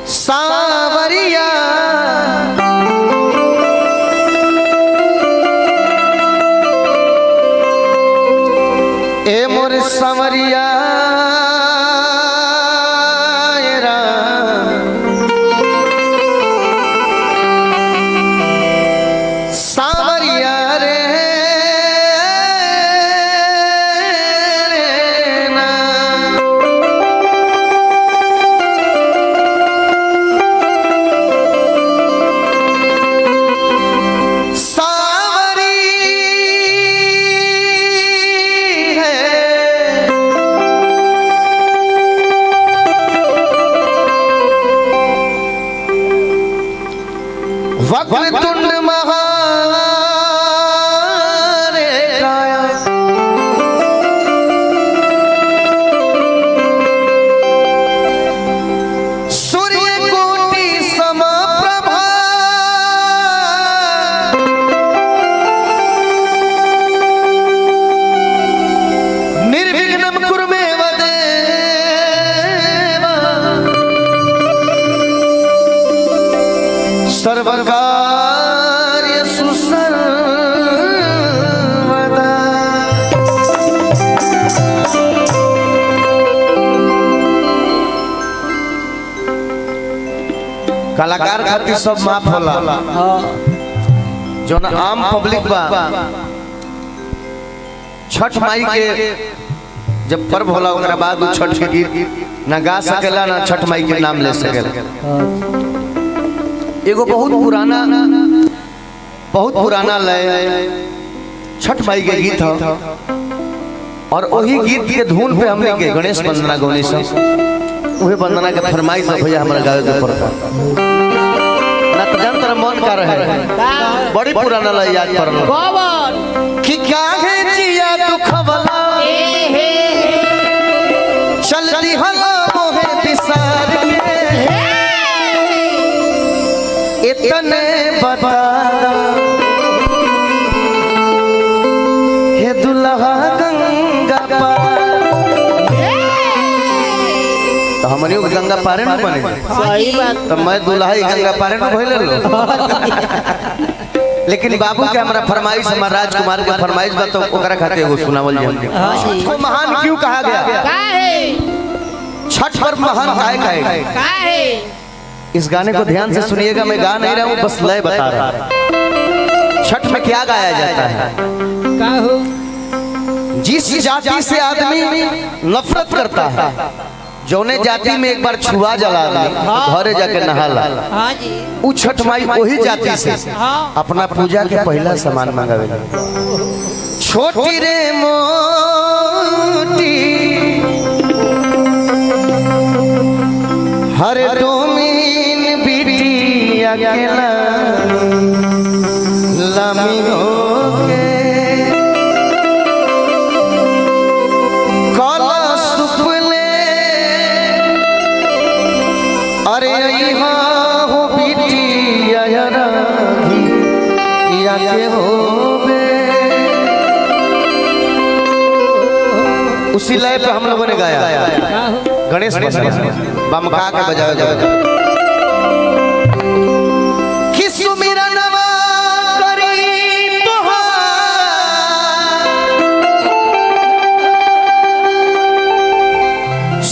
सावरिया ए मोर सावरिया ए राम। सावरिया रे रे ना। सावरी है वक्रतुंड महारे काया सूर्य कोटि समप्रभा निर्विघ्नं कुरु मे देव सर्वकार्येषु सर्वदा। कलाकार खातिर सब माफ होला, जो ना आम पब्लिक बा। छठ माई के जब पर्व होला ओकरा बाद उ छठ के गीत ना गा सकेला ना छठ माई के नाम ले सकेला। एगो बहुत पुराना लय छठ माई के गीत ह और वही गीत के धुन पे हमने के गणेश वंदना गौनी सब उहे वंदना के फरमाइश है भैया हमरा गावे के पड़ता ना तो जान तेरा मन का रहे। बड़ी पुराना लय याद पड़ल कि काहे जिया दुखवला चल दिहला मोहे बिसार के इतने बता हे दुल्हा गंगा पार। तो हमनियो के गंगा पारे न बने सही बात। तो मैं दुल्हा ही गंगा पारे न भइले लो। लेकिन बाबू के हमरा फरमाइश, हमार राजकुमार के फरमाइश बा तो ओकरा खातिर एगो सुनावल जाए। छठ को महान क्यों कहा गया? काहे छठ पर महान काहे कहे? काहे? इस गाने को ध्यान से सुनिएगा, मैं गा नहीं रहा हूँ, बस लय बता रहा हूँ। छठ में क्या गाया जाता है? काहू जिस जाति से आदमी नफरत करता है, जौने जाति में एक बार छुआ जला आदमी घरे जाके नहाला, हाँ जी उ छठ माई वही जाति से अपना पूजा के पहला सामान मंगावे। छोटी रे मोटी हर डोमीन बिटिया के लामी होके कला सुपले अरे अइहा हो बिटिया राधी या के होबे। उसी लय पे हम लोगों ने गाया गणेश बमका के बजाया जाए कि सुमिरनवा करी तोहार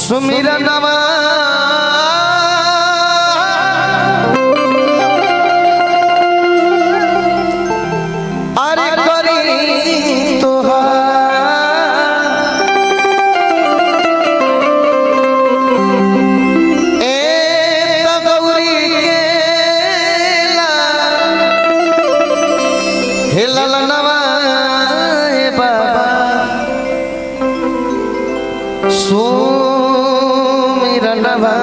सुमिरनवा अरे करी तोहार ए गौरी के हे ललनवा ए बाबा सुमिरनवा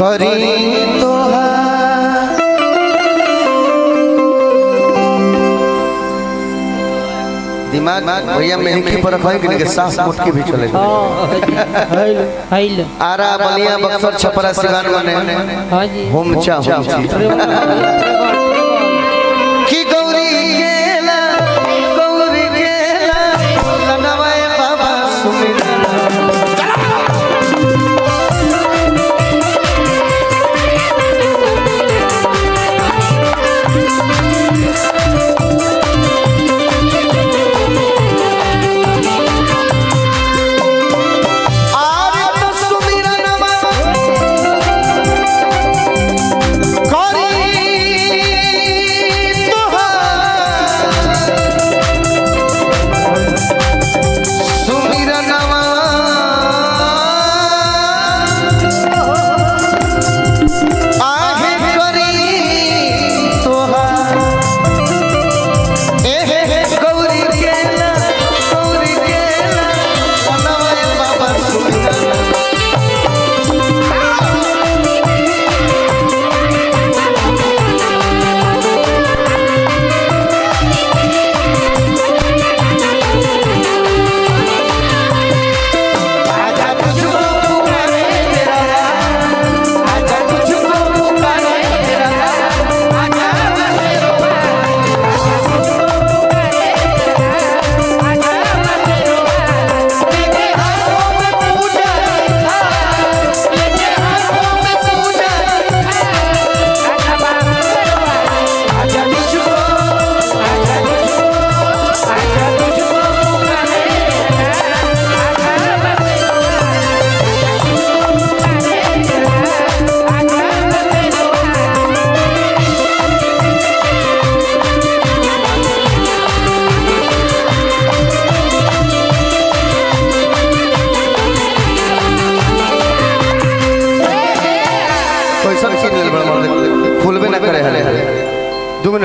करी तोहार। दिमाग भैया मेहकी पर रखवाई कि नहीं साफ मुटकी भी चले। हैल आरा बलिया बक्सर छपरा सिवान मने हाँ जी होमचा होमची कि गौरी केला लनवाए बाबा सुमिरन।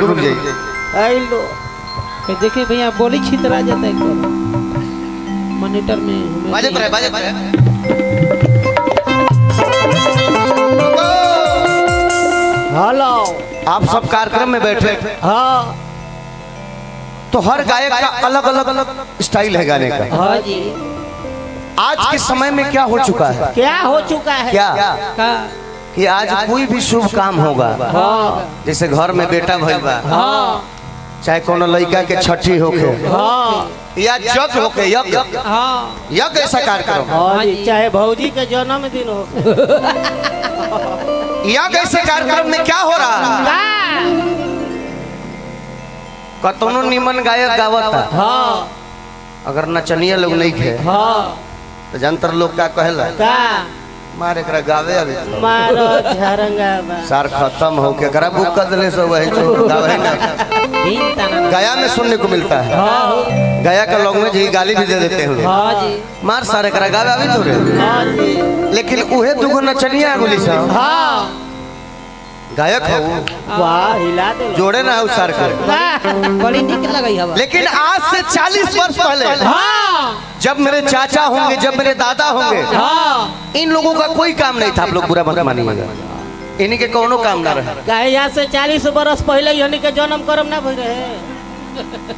रुक जाई। आइलो देखिए भैया बोली छितरा जाता है मॉनिटर में। बाजत रहे बाजत रहे। हेलो आप सब कार्यक्रम में बैठे। हाँ तो हर गायक का अलग अलग स्टाइल है गाने का। हाँ जी। आज के समय में क्या हो चुका है, क्या हो चुका है क्या का कि आज कोई भी शुभ काम होगा, हाँ जैसे घर में बेटा भइल बा, हाँ चाहे कोनो लड़का के छठी होके हाँ या यज्ञ होके, यज्ञ हाँ यज्ञ ऐसा कार्यक्रम, हाँ जी, चाहे भौजी के जन्मदिन हो, यज्ञ ऐसे कार्यक्रम में क्या हो रहा है, कतनो निमन गायक गावता, हाँ अगर नचनिया लोग नहीं खे हाँ तो जनतर लोग का कहेला, का मार एकरा गावे अभी मारो झरंगा बा सार खत्म हो के करा बुक कर देले सब वही तो गावे ना। भीम ताना गया में सुनने को मिलता है, हाँ गया का लैंग्वेज ही गाली भी दे देते हैं, हाँ जी। मार सारे करा गावे अभी थोड़े। हाँ जी लेकिन उहे दुगो नचनिया गोली साहब हाँ गायक हो वाह हिला दे जोड़े ना हो सार के। बड़ी निक लगई हवा। लेकिन आज से 40 वर्ष पहले हाँ जब मेरे चाचा होंगे, जब मेरे दादा होंगे, हाँ इन लोगों का कोई काम नहीं था। आप लोग बुरा मत मानिएगा, इन्हीं के कोनो काम ना रहे। काहे यहाँ से 40 बरस पहले यानी के जन्म कर्म ना भइल रहे,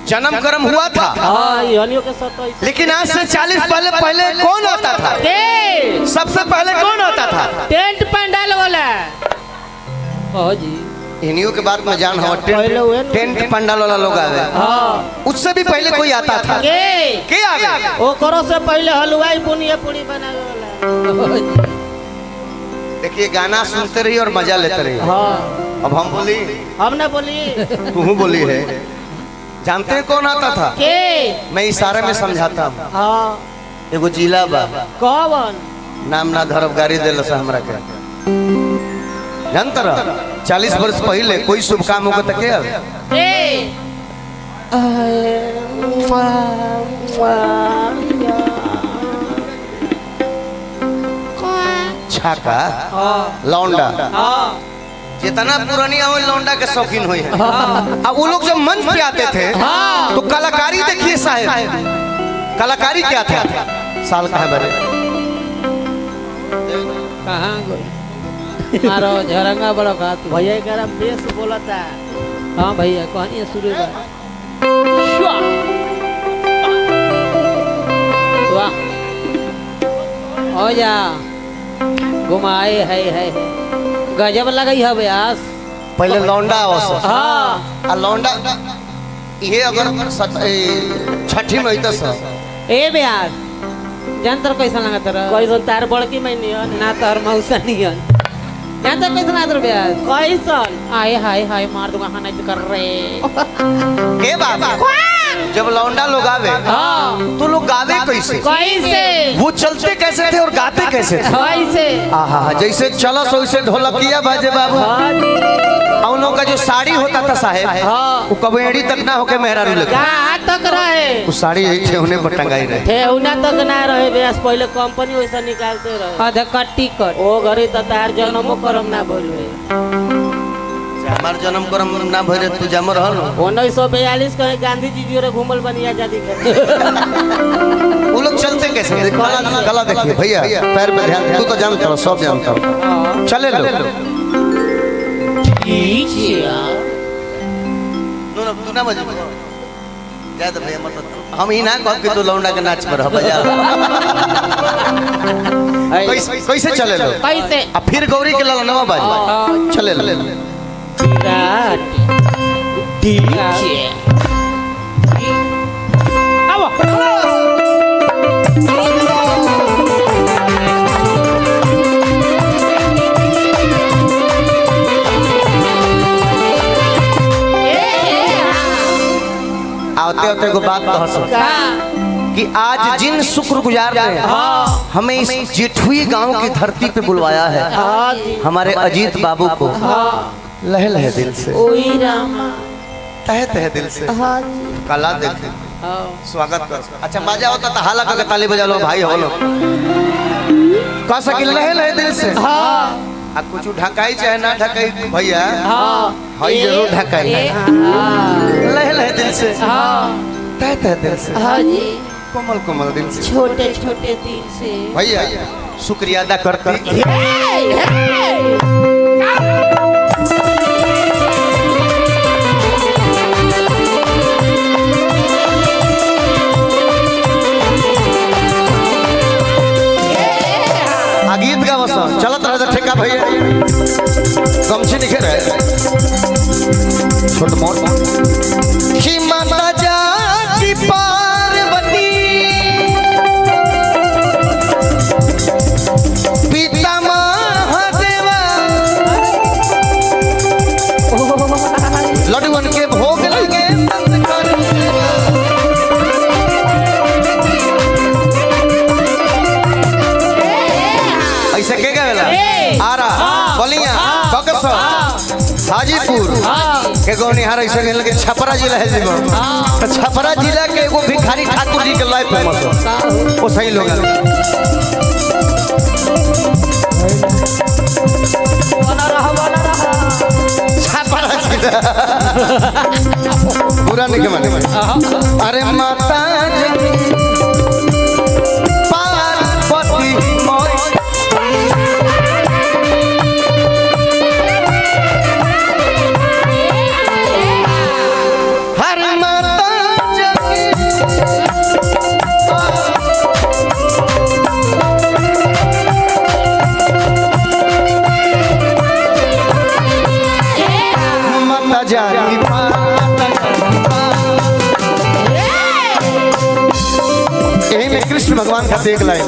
जन्म कर्म हुआ था हाँ यानियों के 27। लेकिन आज से 40 पहले पहले कौन आता था, सबसे पहले कौन आता था? टेंट पंडाल वाला। हाँ जी। इन्हीं के बात में जान हो, पहले हुए टेंट टेंट पंडाल वाला लोग आवे, हाँ उससे भी पहले कोई आता था के के आवे? ओ करो से पहले हलवाई बुनिया पूरी बनावे वाला। देखिए गाना सुनते रहिए और मजा लेते रहिए। हाँ अब हम बोली, हम ना बोली, तू बोली है। जानते हैं कौन आता था? के मैं इशारे में समझाता हूँ। हाँ एगो जिला बा, कौन नाम ना धरब गाड़ी दिल से हमरा के जानता रह। 40 वर्ष पहले कोई शुभ काम होगा तो क्या छाका लौंडा, जितना पुरानिया हो लौंडा के शौकीन हुई है। अब वो लोग जब मंच पे आते थे तो कलाकारी देखिए साहब, कलाकारी क्या था। साल कहाँ बरे कहाँ गई मारो झरंगा बड़ा खात भैया एकरा बेस बोलता। हाँ भैया कहानी शुरू बा। वाह हो जा घुमाए है गजब लगई है ब्यास। पहले लौंडा आवस। हाँ आ लौंडा ये अगर छठी में होता सर ए ब्यास जानतर कैसा लगत रह, कैसन तार बड़की में नियन ना तोहर मौसा नियन। जानतर कैसा लगत रह ब्यास, कैसन आए हाय हाय मार दूंगा हाँ नहीं कर रे। ए बाबा जब लौंडा लोग आवे हाँ तो लोग गावे कैसे, कैसे वो चलते कैसे थे और गाते कैसे थे? कैसे आहा जैसे चलो सो वैसे ढोलकिया बाजे बाबू। और उन लोगों का जो साड़ी होता था साहेब, वो कभी एड़ी तक ना होके मेहरारू लगे, कहाँ तक रहे वो साड़ी यही ठेहुने पर टंगाई रहे, ठेहुना तक ना रहे ब्यास। पहले कंपनी वैसा निकालते रहे आधा कट्टी कट। ओ घड़ी तो तार जन्मो कर्म ना भइल रहे। हमार जन्म कर्म ना भइल तू जम रहल 1942 कहे गांधी जी जोरे घूमल बनी आजादी के। वो लोग चलते कैसे, कला कला देखिए भैया, पैर पे ध्यान, तू तो जानता हो, सब जानता हो, चले लो तू ना बजा जा तो भैया, मतलब हम ही ना कहब कि तू लौंडा के नाच पर बजा। कैसे चले लो कैसे? आ फिर गौरी के ललनवा बाज चले लो। आते आते को बात कह सकता कि आज जिन शुक्रगुजार ने हमें इस जेठुई गांव की धरती पे बुलवाया है, हमारे अजीत बाबू को लह लह दिल से, तह तह दिल से कला देखे स्वागत कर। अच्छा मजा होता तो हाला का ताली बजा लो भाई, हो लो कह सके लह लह दिल से। आ कुछ ढकाई चाहे ना ढकाई भैया, हाँ हई जरूर ढकाई। ए, हाँ लह लह दिल से, हाँ तह तह दिल से, हाँ जी, कोमल कोमल दिल से, छोटे छोटे दिल से। भैया शुक्रिया अदा करती। आ गीत गावस चलत रह ठेका भैया, गमछी लिखे रहे छोट मोट कि माता जाकी पार्वती पिता महादेवा लड्डुअन के भोग लगे संत कर सेवा। ऐसे के गावेला आरा बलिया बक्सर हाजीपुर के गौनिहार ऐसे गेल के छपरा जिला है जीवन, तो छपरा जिला के एगो भिखारी ठाकुर जी के लाइफ फेमस हो, वो सही लोग हैं। छपरा जिला बुरा नहीं के माने। अरे माता जननी पार्वती मोरी हर माता जननी माता जानी माता जानी। यही में कृष्ण भगवान का देख लाइन।